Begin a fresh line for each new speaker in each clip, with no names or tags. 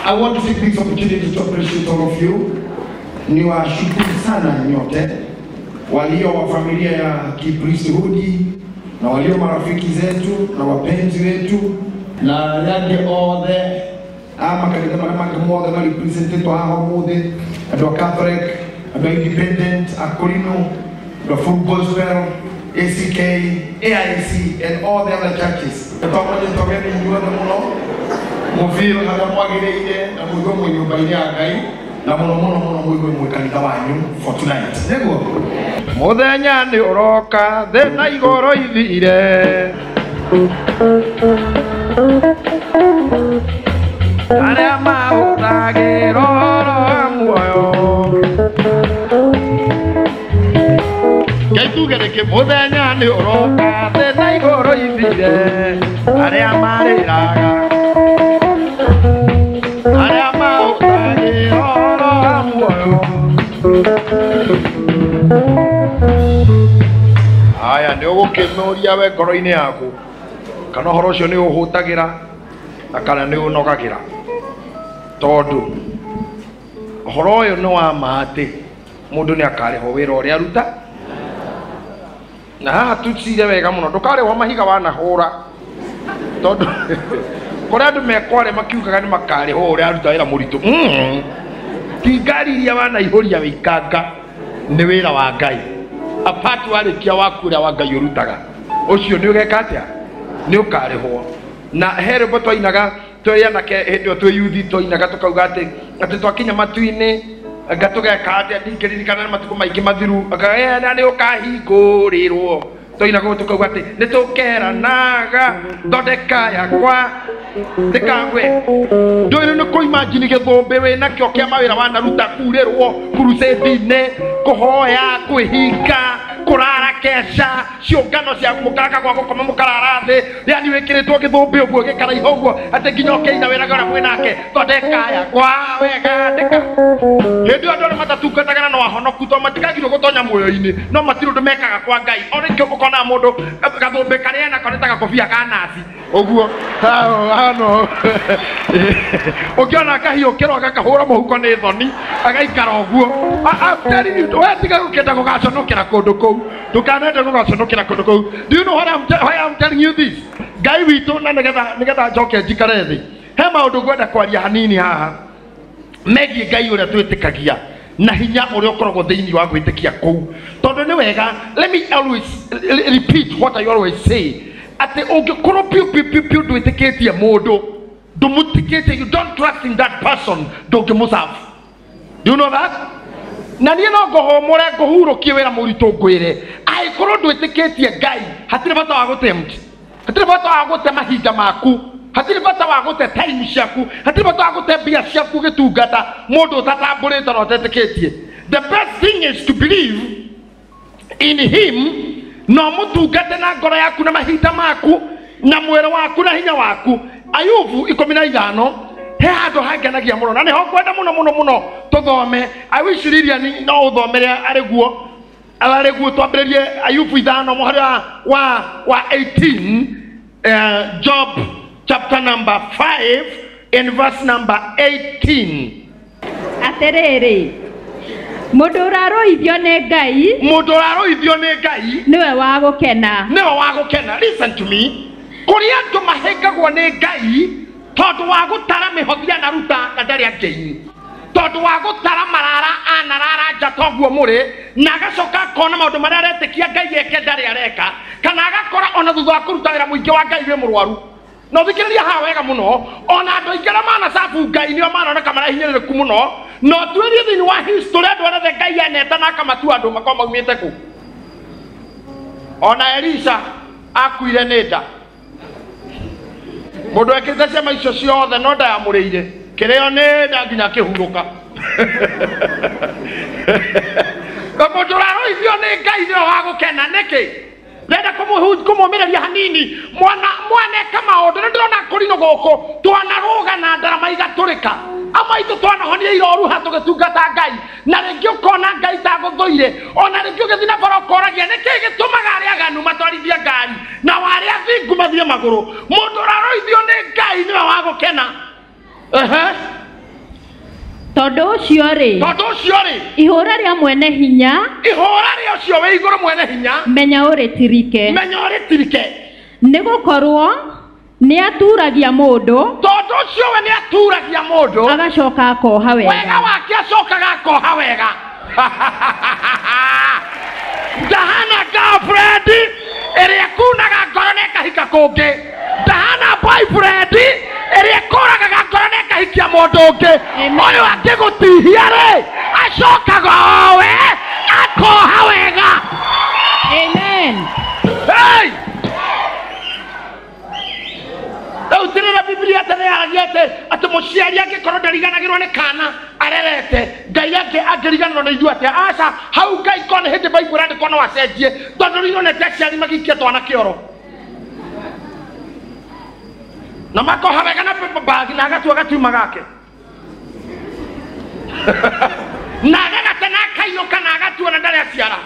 I want to take this opportunity to appreciate all of you. Niwashukuru sana nyote walio wa familia ya Kipriesthood na walio marafiki zetu na wapenzi wetu na arĩa angĩ othe a makanitha marĩa mangĩ mothe marepresentetwo haha ũmũthĩ, andũ a Catholic, andũ a Independent, a Korino, andũ a Full Gospel, ACK, AIC and all the other churches. Twamanyĩte ũgeni inyuothe mũno mũbiro harĩa mwagĩrĩire na mũigue mwĩ nyũmba-inĩ ya Ngai na mũno mũno mũno mũigue mwĩ kanitha wanyu for tonight. Nĩguo mũthenya nĩ ũroka thĩ na igũrũ ithire arĩa mahũthagĩra ũhoro wa muoyo. Ngai tuge rĩngĩ, mũthenya nĩ ũroka thĩ na igũrũ ithire arĩa marĩraga arĩa mahũthagĩra ũhoro wa muoyo. Aya nĩ ũgũkĩmũria we ngoro-inĩ yaku kana ũhoro ũcio nĩ ũhũtagĩra na kana nĩ ũnogagĩra, tondũ ũhoro ũyũ nĩ wa ma atĩ mũndũ nĩ akarĩhwo wĩra ũrĩa aruta. Na haha tucire wega mũno, ndũkarĩhwo mahiga wanahũra, tondũ kũrĩa andũ mekware makiugaga nĩ makarĩhwo ũrĩa aruta wĩra mũritũ. Ti ngari iria wanaihũria wĩikanga, nĩ wĩra wa Ngai. Apart warĩkia waku ũrĩa wa Ngai ũrutaga, ũcio nĩ ũgeka atĩa? Nĩ ũkarĩhwo. Na he rwĩmbo twainaga twĩ anake hĩndĩ ĩyo twĩ yuthi, twainaga tũkauga atĩ twakinya matu-inĩ anga tũgeka atĩa, ndingĩririkana nĩ matukũ maingĩ mathiru, anga nĩ ũkahingũrĩrwo. Twainaga ũguo tũkauga atĩ nĩ tũkeranaga thondeka yakwa ndĩkagwe. Ndũĩ nĩ kũimagine gĩthũmbĩ wĩnakĩo kĩa mawĩra wanaruta, kurĩrwo crusade-inĩ, kũhoya, kwĩhinga, kũrara keca, ciũngano cia mũkaraka gwa gũkoma mũkarara thĩ, yani wĩkĩrĩtwo gĩthũmbĩ ũguo gĩkaraiha ũguo atĩ nginya ũkĩina wĩraga ũrĩa mwĩnake thondeka yakwa wega ndĩka. Hĩndĩ ĩyo andũ arĩa matatungataga na no ahonoku tondũ matikagirwo gũtonya muoyo-inĩ, no matirĩ ũndũ mekaga kwa Ngai. O rĩngĩ ũkona mũndũ gathũmbĩ karĩa enako nĩ ta gakobia ka naci ũguo hano, ũngĩona akahiũkĩrwo agakahũra mũhuko nĩ thoni agaikara ũguo. I'm telling you, we tiga gũkĩenda gũgaconokera kũndũ kũu, ndũkanende gũgaconokera kũndũ kũu. Do you know what why I'm telling you this? Ngai witũ, na nĩgetha njoke njikare thĩ, he maũndũ ngwenda kwaria hanini haha megiĩ Ngai ũrĩa twĩtĩkagia na hinya ũrĩa ũkoragwo thĩinĩ wa gwĩtĩkia kũu, tondũ nĩ wega. Let me always repeat what I always say, atĩ ũngĩkorwo piũ piũ piũ piũ ndwĩtĩkĩtie mũndũ, ndũmũtĩkĩtie, you don't trust in that person, ndũngĩmũserve. Do you know that? Na niĩ no ngũhũmũre ngũhurũkie wĩra mũritũ ngwĩre, angĩkorwo ndwĩtĩkĩtie Ngai, hatirĩ bata wa gũtempt, hatirĩ bata wa gũte mahinda maku, hatirĩ bata wa gũte time ciaku, hatirĩ bata wa gũte mbia ciaku ũgĩtungata mũndũ ũtatambũrĩte na ũtetĩkĩtie. The best thing is to believe in him, na ũmũtungate na ngoro yaku na mahinda maku na mwĩrĩ waku na hinya waku. Ayubu 15 he handũ hangenagia mũno na nĩho ngwenda mũno mũno mũno tũthome. I wish Lilian no ũthomere arĩ guo twambĩrĩrie Ayubu 5 mũhari wa 18, Job chapter number 5 and verse number 18.
Atĩrĩrĩ, mũndũ ũrarũithio nĩ Ngai
Mũndũ ũrarũithio nĩ Ngai
nĩwe wa gũkena.
Nĩwe wa gũkena. Listen to me, kũrĩ andũ mahĩngagwo nĩ Ngai tondũ wa gũtara mĩhothi anaruta na ndarĩ angĩini, tondũ wa gũtara marara anarara nja toguo mũrĩ, na agacoka akona maũndũ marĩa aretĩkia Ngai eke ndarĩ areka, kana agakora ona thutha wa kũruta wĩra mũingĩ wa Ngai wĩ mũrwaru. Na ũthikĩrĩria haha wega mũno, ona andũ aingĩ arĩa manacabu Ngai nĩo maroneka marahinyĩrĩrĩku mũno, na ũtuĩrie thĩinĩ wa history andũ arĩa othe Ngai aneta na akamatua andũ makorwo maumĩte kũ. Ona Elisha akuire nĩ nda, mũndũ ekĩte ciama icio ciothe no ndayamũrĩire kĩrĩo nĩ nda nginya akĩhurũka. Na mũndũ ũrarũithio nĩ Ngai nĩwe wa gũkena. Nĩkĩ ndenda kũmũmĩrĩria hanini? Mwana mwaneka maũndũ nĩ ndĩrona kũrinũ gũkũ twanarũga na ndarama igatũrĩka, amwe aitũ twanahonia iroruha tũgĩtungata Ngai, na rĩngĩ ũkona Ngai tagũthũire, ona rĩngĩ ũgĩthiĩ na bara ũkoragia nĩkĩ gĩtũmaga arĩa aganu matwarithie ngari na arĩa athingu mathiĩ magũrũ. Mũndũ ũrarũithio nĩ Ngai nĩwe wa gũkena. Ehe.
Tondũ ũcio rĩ,
Tondũ ũcio rĩ,
ihũra rĩa mwene hinya,
ihũra rĩa ũcio wĩ igũrũ mwene hinya,
menya ũrĩtirike.
Menya ũrĩtirike.
Nĩ gũkorwo nĩ aturagia mũndũ,
Tondũ ũcio we nĩ aturagia mũndũ,
agacoka akoha wega.
Wega wake acokaga akoha wega. Ndahana girlfriend ĩrĩa ĩkunaga ngoro na ĩkahika kũngĩ. Ndahana boyfriend ĩrĩa ĩkũragaga ngoro na ĩkahikia mũndũ ũngĩ. Ũyũ angĩgũtihia rĩ, acokaga owe akoha wega.
Amen.
Hey! Rĩu tirĩra Bibilia tene yaragia atĩ mũciari angĩkorwo ndariganagĩrwo nĩ kana arerete, Ngai angĩriganĩrwo nĩ ithuĩ atĩa? Aca, hau Ngai korwo nĩ hĩndĩ Bible ĩrandĩkwo no acenjie, tondũ rĩu nĩonete aciari magĩikia twana kĩoro. Na makoha wega na paper bag na agatua gatiuma gake. Na agagate na akainũka na agatua na ndarĩ aciara.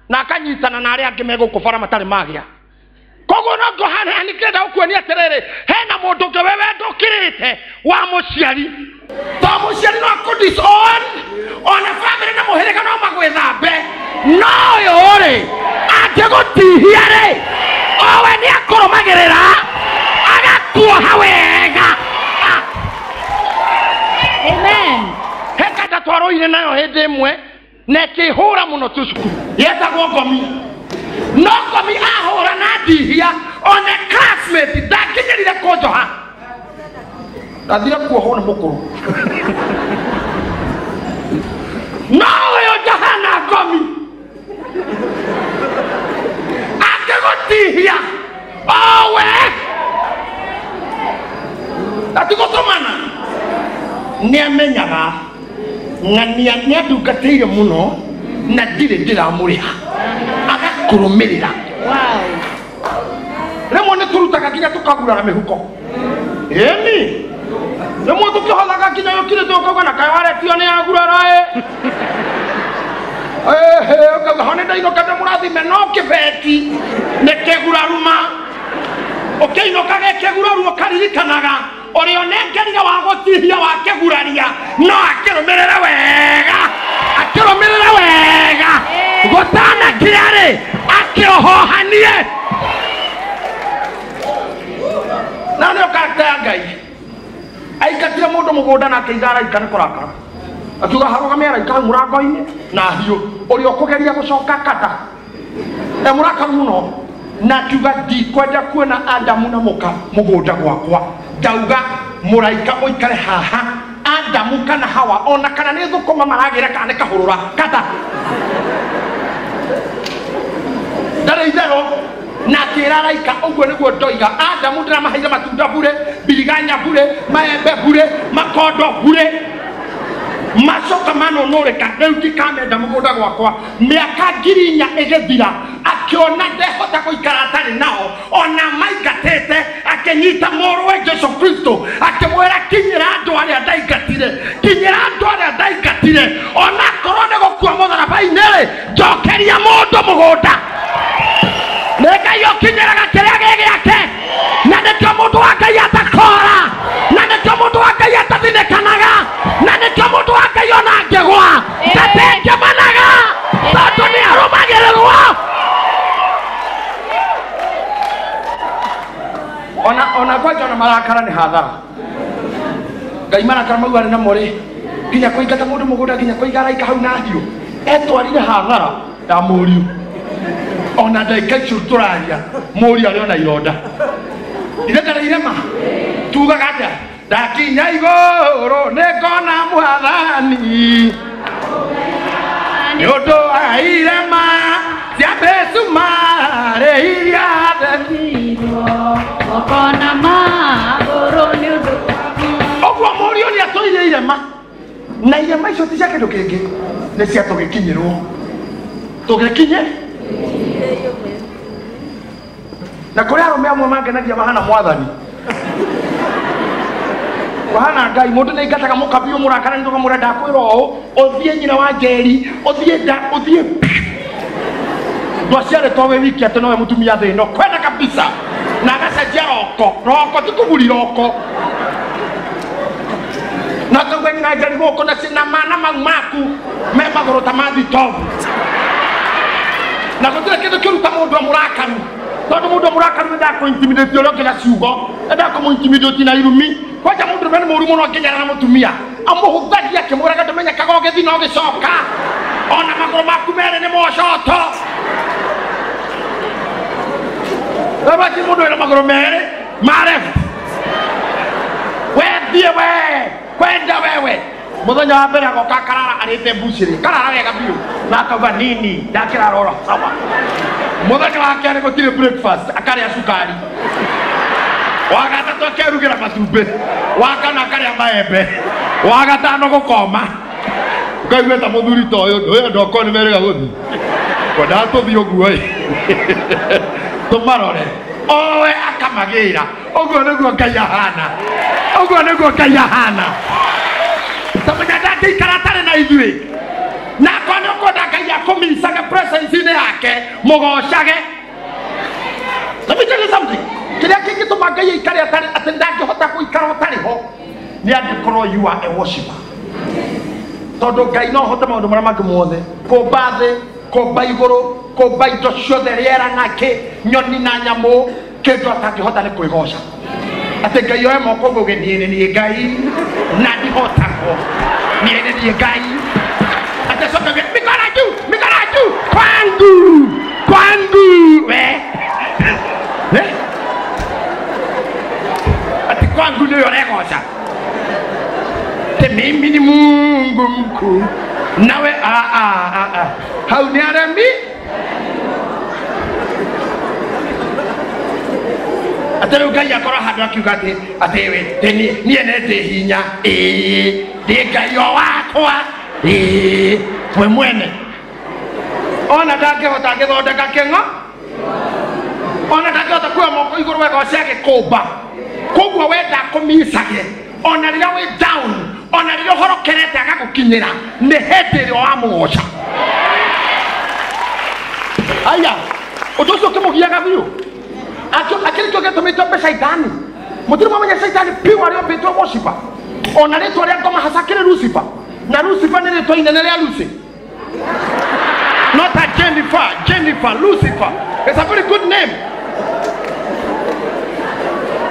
Na akanyitana na arĩa angĩ megũkũ bara matarĩ magĩa. Koguo no ngũhana nĩkĩrenda gũkuonia atĩrĩrĩ, hena mũndũ ũngĩ we wendũkĩrĩte wa mũciari. To mũciari no akũ disown, ona bamĩrĩ na mũhĩrĩga no magwĩthambe. No ũyũ rĩ, angĩgũtihia rĩ, owe nĩ akũrũmagĩrĩra, agakuoha wega.
Amen.
He kanda twarũire nayo hĩndĩ ĩmwe, na ĩkĩhũra mũno tu cukuru. Yetagwo ngomi. No ngomi ahũra na ndihia, one classmate ndakinyĩrire kũnjoha. Ndathire kuohwo nĩ mũkũrũ. No ũyũ njahana ngomi. Angĩgũtihia, owe. Atigũtũmana. Nĩamenyaga ng'ania nĩandungatĩire mũno na ndirĩ ndĩramũrĩha. Agakũrũmĩrĩra.
Wow.
Rĩmwe nĩtũrutaga nginya tũkagurara mĩhuko. Ĩni. Rĩmwe tũkĩhothaga nginya yũkirĩte ũkauga na kaĩ waretio nĩ agurara ĩ. Ehe, ũkauga ho nĩndainũka ndĩmũrathime no kĩbeti nĩ kĩguraruma. Ũkĩinũka gĩkĩguraru ũkaririkanaga ũrĩa ũnengerire wa gũtihia wa kĩguraria no akĩrũmĩrĩre wega. Akĩrũmĩrĩre wega. Gũtanakira rĩ, akĩohohanie. Na nĩyo character ya Ngai. Aingatire mũndũ mũgũnda na akĩiga araika nĩ kũrakara. Akiuga harũgame araika hau mũrango-inĩ na hiũ. Ũrĩa ũkũgeria gũcoka kata. E mũrakaru mũno. Na akiuga ndikwenda kuona Adamu na mũka mũgũnda gwakwa. Ndauga mũraika ũikare haha Adamu kana Hawa ona kana nĩ thũkũma maragĩra kana nĩ kahũrũra kata. Ndarĩ itherũ. Na akĩra araika ũguo nĩguo ndoiga Adamu ndĩramaheire matunda bure, biriganya bure, maembe bure, makondo bure. Macoka manũnũrĩka rĩu ndikamenda mũgũnda gwakwa. Mĩaka 4,000 ĩgĩthira akĩona ndehota gũikara atarĩ nao, ona maingatĩte akĩnyita mũrũwe Jesũ Kristo akĩmwĩra kinyĩra andũ arĩa ndaingatire, kinyĩra andũ arĩa ndaingatire, ona korwo nĩ gũkua mũtharaba-inĩ rĩ, njokeria mũndũ mũgũnda. Nĩ Ngai ũkinyĩraga kĩrĩa gĩ gĩake, na nĩkĩo mũndũ wa Ngai atakora, na nĩkĩo mũndũ wa Ngai atathinĩkanaga, na nĩkĩo mũndũ wa Ngai ona angĩgwa ndatengemanaga, tondũ nĩ arũmagĩrĩrwo. Ona kwanja ona marakara nĩ hathara. Ngai marakara mau arĩ namo rĩ, nginya kũingata mũndũ mũgũnda, nginya kũiga araika hau na hiũ, etwarire hathara ya mũriũ. Ona ndagĩka icio tũraria mũriũ arĩ ona ironda. Ithe ndarĩ irema. Tugaga atĩa? Ndakinya igũrũ nĩngona mwathani nĩ ũndũ wa irema cia mĩcumarĩ iria themirwo.
Moko na magũrũ nĩ ũndũ waku.
Ũguo mũriũ nĩ atũire irema, na irema icio ti cia kĩndũ kĩngĩ, nĩ cia tũgĩkinyĩrwo. Tũgĩkinye na kũrĩ arũme amwe mangenagia mahana mwathani. Wahana Ngai mũndũ nĩ aingataga mũkabi mũrakara nĩ tũkamũra ndakwĩra ũũ, ũthiĩ nyina wa Njeri, ũthiĩ nda, ũthiĩ ndwaciarĩtwo wĩ wiki atĩ nowe mũtumia thĩ ĩno kwenda kabisa, na agacenjia roko roko ti kũguri roko. Na kaugä nyina njeri gå kå na mana mau maku me magå rå ta mathi tobu. Na gå tirä kä ndå kä ruta må ndå amå tondå må ndå amå rakaru endaga kå intimidate å rä a å ngä na ciugo endaga kå må intimidate na irumi kwanja må ndå me nä må ru må no angä na må tumia amå hå thagia akä mwä raga ndå menyekaga å gä thi na å gä coka ona magå rå maku merä nä mocoto baki må ndå wä na magå rå merä marebu wethiä we kwenda wewe muthenya wa mbere agoka karara arĩte mbucĩrĩ karara wega biũ na akauga nini ndakĩrara oro sawa muthenya wa kerĩ gũtirĩ breakfast akarĩa cukari wa gatatũ akerugĩra matumbĩ wa kana akarĩa maembe wa gatano gũkoma ũkaigua ta mũthuri ta ũyũ ũyũ andũ akwa nĩ merĩga gũthiĩ kwendaga tũthiĩ ũguo ĩ tũmarore owe akamagĩra ũguo nĩguo Ngai ahana ũguo nĩguo Ngai ahana tamenya ndangĩikara atarĩ na ithuĩ na akorwo nĩ ũkwenda Ngai akũmicage presence-inĩ yake mũgocage. Let me tell you something. Kĩrĩa kĩngĩtũma Ngai aikare atarĩ atĩ ndangĩhota gũikara ũtarĩ ho nĩ angĩkorwo you are a worshiper tondũ Ngai no ahote maũndũ marĩa mangĩ mothe kũmba thĩ kũmba igũrũ kũmba indo ciothe rĩera na kĩ nyoni na nyamũ kĩndũ atangĩhota nĩ kwĩgoca atĩ Ngai oe moko ũguo niĩ nĩ niĩ Ngai na ndihotagwo niĩ nĩ niĩ Ngai atĩ acoke mikono juu kwangu kwangu we atĩ kwangu nĩwe ũregoca atĩ mimi ni Mungu mkuu nawe hau nĩ aremi atĩ rĩu Ngai akorwo handũ akiuga atĩ atĩ we niĩ nĩ ndĩ hinya ĩĩ ndĩ Ngai o wakwa ĩĩ we mwene ona ndangĩhota agĩthondeka kĩng'o ona ndangĩhota kuoya moko igũrũ wegoce agĩkũmba koguo wenda akũmicage ona rĩrĩa wĩ down ona rĩrĩa ũhorokerete agagũkinyĩra nĩ hĩndĩ ĩrĩa wamũgoca aya ũndũ ũcio ũkĩmũgiaga biũ akĩrĩ kĩo gĩtũmĩte mbe caitani mũtirĩ mwamenya caitani piũ arĩa ombĩtwo worshiper ona rĩtwa rĩa ngoma hasa kĩrĩ Lucifer na Lucifer nĩ rĩtwa inene rĩa Lucy not a Jennifer Jennifer Lucifer it's a very good name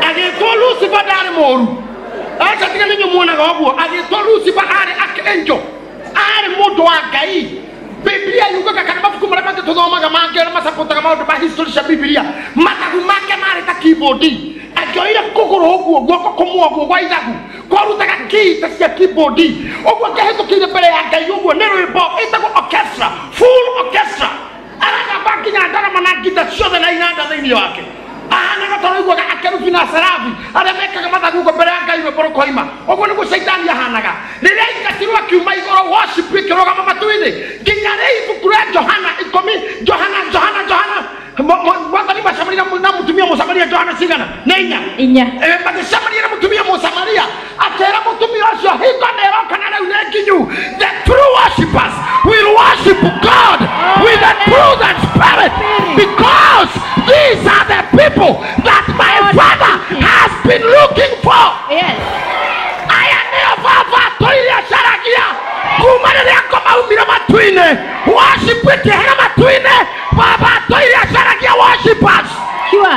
agĩtwo Lucifer ndarĩ mũru aca tiga nĩ muonaga ũguo agĩtwo Lucifer arĩ archangel arĩ mũndũ wa Ngai Biblia yugaga kana mabuku marĩa mangĩ tũthomaga mangĩ arĩa macapotaga maũndũ ma history cia Biblia mathagu make marĩ ta keyboard akĩoire kũgũrũ ũguo guoko kũmwe ũguo gwa ithagu kwarutaga key ta cia keyboard ũguo kĩhĩtũkĩire mbere ya Ngai ũguo nĩ rwĩmbo ĩtagwo orchestra full orchestra aragamba nginya ndarama na ngita ciothe na inanda thĩinĩ wake ahanaga tondũ aiguaga akerubi na serafi arĩa mekaga mathagu ũguo mbere ya Ngai rwĩmbo rũkoima ũguo nĩguo caitani ahanaga rĩrĩa aingatirwo akiuma igũrũ worship ĩkĩrũgama matu-inĩ nginya rĩ ibuku rĩa Johana ikũmi Johana Johana Johana mwathani macemania na mũtumia mũsamaria Johana cigana nĩ inya
inya
magĩcemania na mũtumia mũsamaria akĩra mũtumia ũcio hingo nĩ ĩroka na rĩu nĩ nginyu the true worshipers will worship God with the truth and spirit because these are the people that my Father has been looking for.
Yes.
Aya nĩo baba atũire acaragia kuma rĩrĩa ngoma aumire matu-inĩ worship ĩkĩhera matu-inĩ baba atũire acaragia worshipers.
Sure.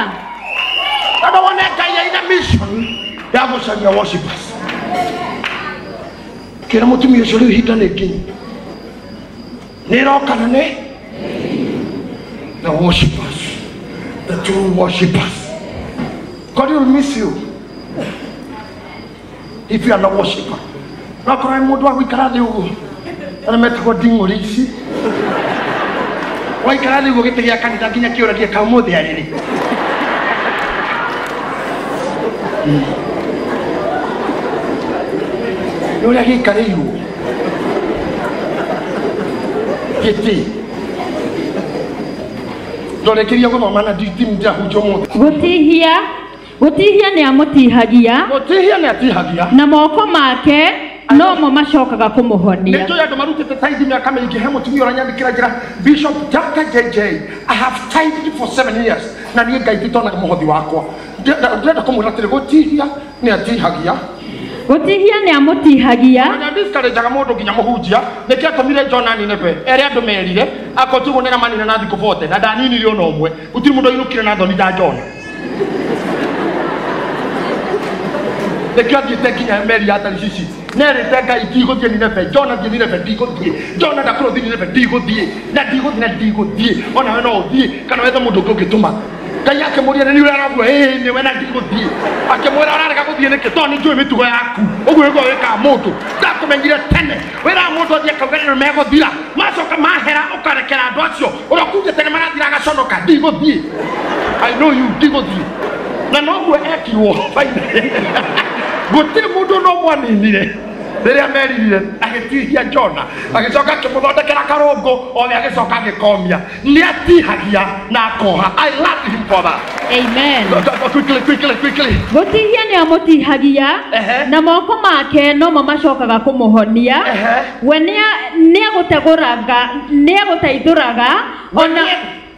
Tondũ wone Ngai aina mission ya gũcaria worshipers kĩra mũtumia ũcio rĩu ihinda nĩ nginyu nĩ ĩroka na nĩ the worshipers the true worshipers. God will miss you if you are not worshiper. No akorwo wĩ mũndũ wa gũikara thĩ ũguo arĩa metagwo nding'ũri ici waikara thĩ ũguo gĩtĩ gĩa kanitha nginya kĩũragie ka ũmũthĩ arĩ rĩ nĩ ũrĩa gĩikarĩirwo gĩtĩ ndorĩkĩria gũthoma na ndihunjia ũmũthĩ
gũtihia gũtihia nĩ amũtihagia
gũtihia nĩ atihagia
na moko make no mo macokaga kũmũhonia
nĩ njũĩ andũ marutĩte tithe mĩaka mĩingĩ he mũtumia ũranyandĩkĩra njĩra Bishop Dr. JJ I have tithed for 7 years na niĩ Ngai nditonaga mũhothi wakwa ndĩrenda kũmwĩra atĩrĩ gũtihia nĩ atihagia
Gũtihia nĩ amũtihagia.
Na discourageaga mũndũ nginya mũhunjia nĩkĩo atũmire Jona Nineve ere andũ merire akotigwo nĩ manina na thikũ 40 na ndaninire ona ũmwe gũtirĩ mũndũ ainũkire na thoni ta Jona. Nĩkĩo athiĩte nginya meri ya Tarishishi nerĩte Ngai ndigũthiĩ Nineve. Jona thiĩ Nineve ndigũthiĩ. Jona ndakorwo thiĩ Nineve ndigũthiĩ na ndigũthiĩ na ndigũthiĩ ona we no ũthiĩ kana wethe mũndũ ũngĩ ũngĩtũma. Ngai akĩmũria nĩ ũrĩa araigua ĩĩ nĩwe na ndigũthiĩ. Akĩmwĩra ũrarega gũthiĩ nĩkĩ tondũ nĩ njũĩ mĩtugo yaku ũguo nĩguo wĩkaga mũndũ ndakũmenyire tene wĩraga mũndũ athiĩ akauga nĩ megũthira macoka mahera ũkarekera andũ acio ũrĩa ũkugĩte tene marathira agaconoka ndigũthiĩ. I know you ndigũthiĩ na noguo ekirwo gũtirĩ mũndũ no mwaninire rĩrĩa meririre agĩtihia Jona agĩcoka akĩmũthondekera karũngũ othe agĩcoka agĩkomia. Nĩ atihagia na akoha. I love him for that.
Amen.
Quickly, quickly, quickly.
Gũtihia nĩ amũtihagia na moko make nomo macokaga kũmũhonia. We nĩ agũtegũraga nĩ agũteithũraga ona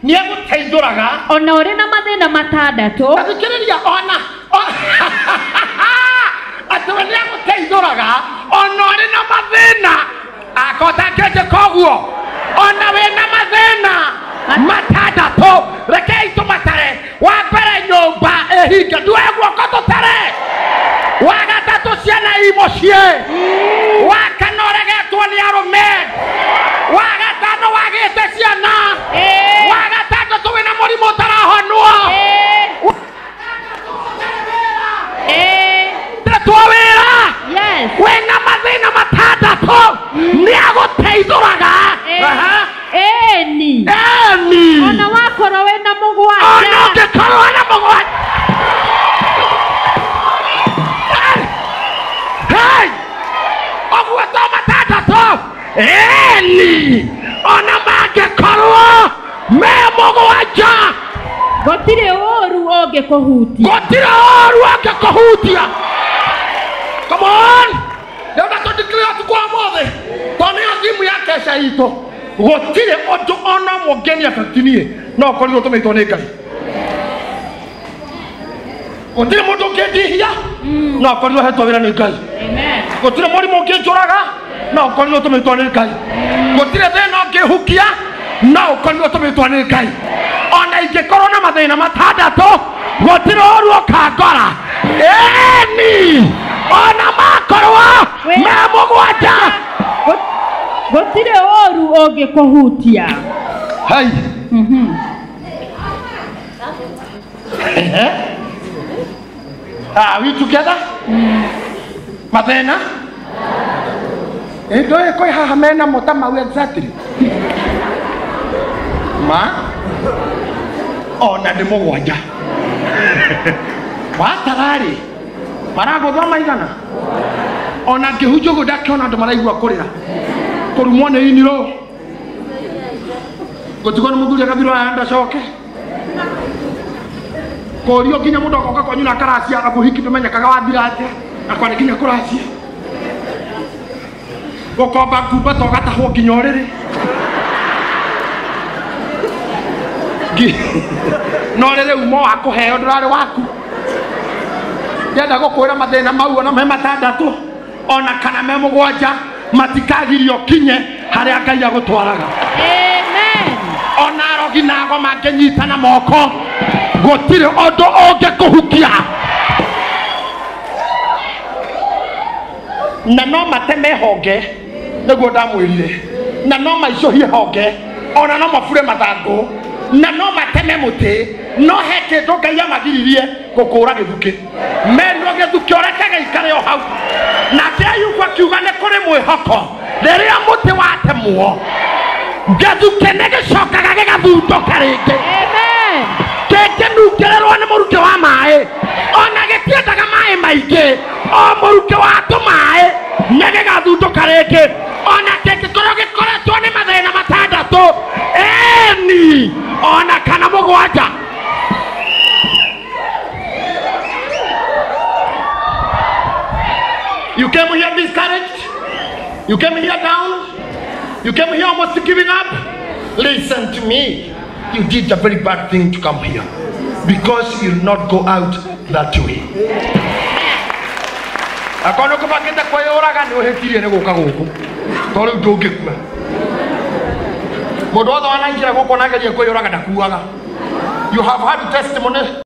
nĩ agũteithũraga
ona ũrĩ na mathĩna matandatũ.
Thikĩrĩria ona atĩ we nĩ agũteithũraga ona ũrĩ na mathĩna akota ngĩnjĩka ũguo ona wĩna mathĩna matandatũ rekei tũmatare. Wa mbere nyũmba ĩhinge nduoe guoko tũtare. Wa gatatũ ciana i mũciĩ. Wa kana ũregetwo nĩ arũme. Wa gatano wagĩte ciana. Wa gatandatũ wĩna mũrimũ ũtarahonwo. Tetwo wĩra. Wĩna mathĩna matandatũ nĩ agũteithũraga.
Ĩni.
Ĩni.
Ona wakorwo wĩna mũgwanja.
Ona ũngĩkorwo wĩna mũgwanja. Hey! Ũguo to matandatũ. Ĩni. Ona mangĩkorwo me mũgwanja.
Gũtirĩ ũũru ũngĩkũhutia.
Gũtirĩ ũũru ũngĩkũhutia. Come on! Ndĩrenda tũ-declare ũtukũ wa ũmũthĩ tondũ nĩyo thimu ya kesha itũ. Gũtirĩ ũndũ ona ũmwe ũngĩni affect niĩ no ũkorirwo ũtũmĩtwo nĩ Ngai. Gũtirĩ mũndũ ũngĩndihia no ũkorirwo ũhetwo wĩra nĩ Ngai. Gũtirĩ mũrimũ ũngĩnjũraga no ũkorirwo ũtũmĩtwo nĩ Ngai. Gũtirĩ thĩna ũngĩhukia no ũkorirwo ũtũmĩtwo nĩ Ngai. Ona ingĩkorwo na mathĩna matandatũ gũtirĩ ũũru ũkangora. Ĩni ona makorwo me mũgwanja
gũtirĩ ũũru ũngĩkũhutia.
Hai. Are we together? Mathĩna ĩndũ kwĩ haha mena mo ta mau exactly ma ona nĩ mũgwanja watararĩ maragũthwa maigana ona ngĩhunjia ũguo ndakĩona andũ maraigua kũrĩra kũrumwo nĩ iniro gũtigwo nĩ mũthuri agathirwo aya ndacoke kũrio nginya mũndũ agoka kwanyu na akaracia mũhiki ndũmenyekaga wathira atĩa na kwarĩ nginya kũracia gũkomba ngumbata ũgatahwo nginya ũrĩrĩ no rĩrĩ umo wa kũheo ndũrarĩ waku. Ndĩrenda gũkwĩra mathĩna mau ona me matandatũ ona kana me mũgwanja matikagirio kinye harĩa Ngai agũtwaraga.
Amen.
Ona arogi na ago mangĩnyitana moko gũtirĩ ũndũ ũngĩkũhukia. Na no mateme honge nĩguo ndamwĩrire na no maicũhie honge ona no mabure mathangũ na no mateme mũtĩ no he kĩndũ Ngai amagiririe gũkũra gĩthukĩ menwo gĩthukĩ ũreke gĩikare o hau. Nake Ayubu akiuga nĩ kũrĩ mwĩhoko rĩrĩa mũtĩ watemwo gĩthukĩ nĩ gĩcokaga gĩgathundũka rĩngĩ.
Amen.
Kĩngĩnungĩrĩrwo nĩ mũrukĩ wa maĩ ona gĩtiendaga maĩ maingĩ o mũrukĩ wa tũmaĩ nĩ gĩgathundũka rĩngĩ ona kĩngĩkorwo gĩkoretwo nĩ mathĩna matandatũ ĩni ona kana mũgwanja. You came here discouraged. You came here down. You came here almost giving up. Listen to me. You did a very bad thing to come here because you'll not go out that way. Akorwo nĩ ũkũbangĩte kwĩyũraga nĩ ũhĩtirie nĩ gũka gũkũ, tondũ rĩu ndũngĩkua. Mũndũ wothe wanaingĩra gũkũ na agerie kwĩyũraga ndakuaga. You have had testimony.